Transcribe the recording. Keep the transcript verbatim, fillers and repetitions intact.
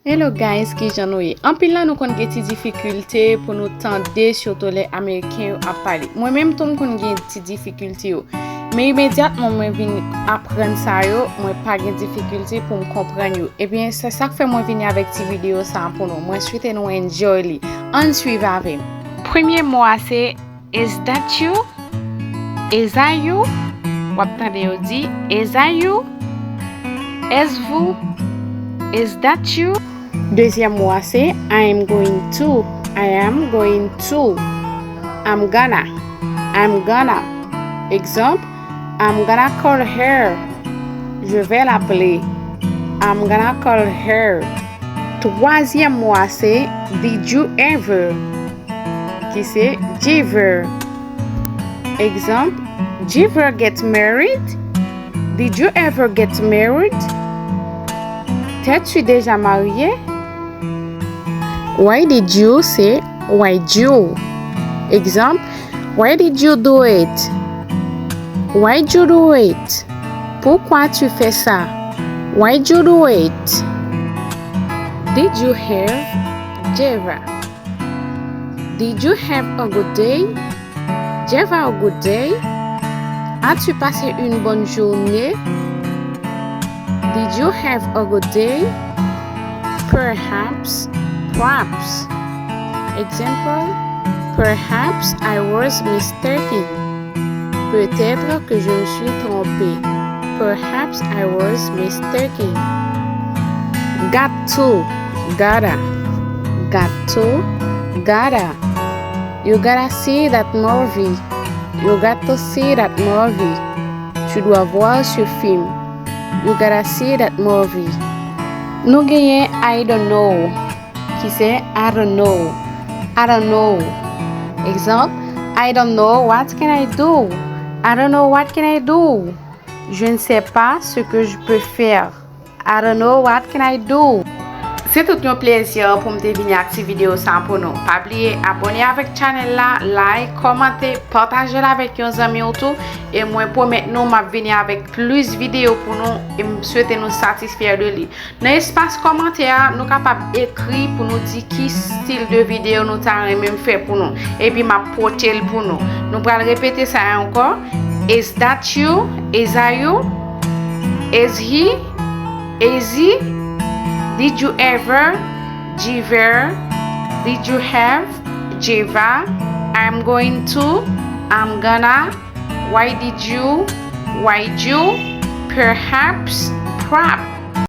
Hello guys, kijan nou ye? Anpil nan nou konn gen ti difikilte pou nou tande, sitou lè Ameriken yo ap pale. Mwen menm tou m konn gen ti difikilte yo. Men imedyatman mwen vin aprann sa yo, mwen pa gen difikilte pou m konprann yo. Ebyen, se sa k fè mwen vini avèk ti videyo sa a pou nou. Mwen swete nou enjoy li. Ann swiv avè m. Premye mo a se, Is that you? Is that you? W ap tande yo di, Is that you? Is vous? Is that you? Dezyèm mo a se, I am going to. I am going to. I'm gonna. I'm gonna. Egzanp, I'm gonna call her. Je vais l'appeler. I'm gonna call her. Twazyèm mo a se, Did you ever? Ki se, Did you ever? Egzanp, Did you ever get married? Did you ever get married? T'es-tu déjà marié? Why did you se, Why'd you? Egzanp, Why did you do it? Why'd you do it? Pourquoi tu fais ça? Why'd you do it? Did you have Jeva? Did you have a good day? Jeva a good day? As-tu passé une bonne journée? Did you have a good day? Perhaps, perhaps. Example, perhaps I was mistaken. Peut-être que je me suis trompé. Perhaps I was mistaken. Got to, gotta. Got to, gotta. You gotta see that movie. You got to see that movie. Tu dois voir ce film. You gotta see that movie. Nou genyen I don't know, ki se I don't know. I don't know. Egzanp, I don't know what can I do. I don't know what can I do. Je ne sais pas ce que je peux faire. I don't know what can I do. Se tout yon plezi pou m te vini ak ti videyo sa pou nou. Pa bliye abòne avèk chanèl la, like, kòmante, pataje l avèk yon zanmi w tou. E mwen pwomèt nou m ap vini avèk plis videyo pou nou e m swete nou satisfè de li. Nan espas kòmantè a, nou kapab ekri pou nou di ki stil de videyo nou ta renmen m fè pou nou. Epi m ap pote l pou nou. Nou pral repete sa ankò. Is that you? Is that you? Is he? Is he? Did you ever? Jiver. Did you have? Jeva. I'm going to. I'm gonna. Why did you? Why'd you? Perhaps. Props.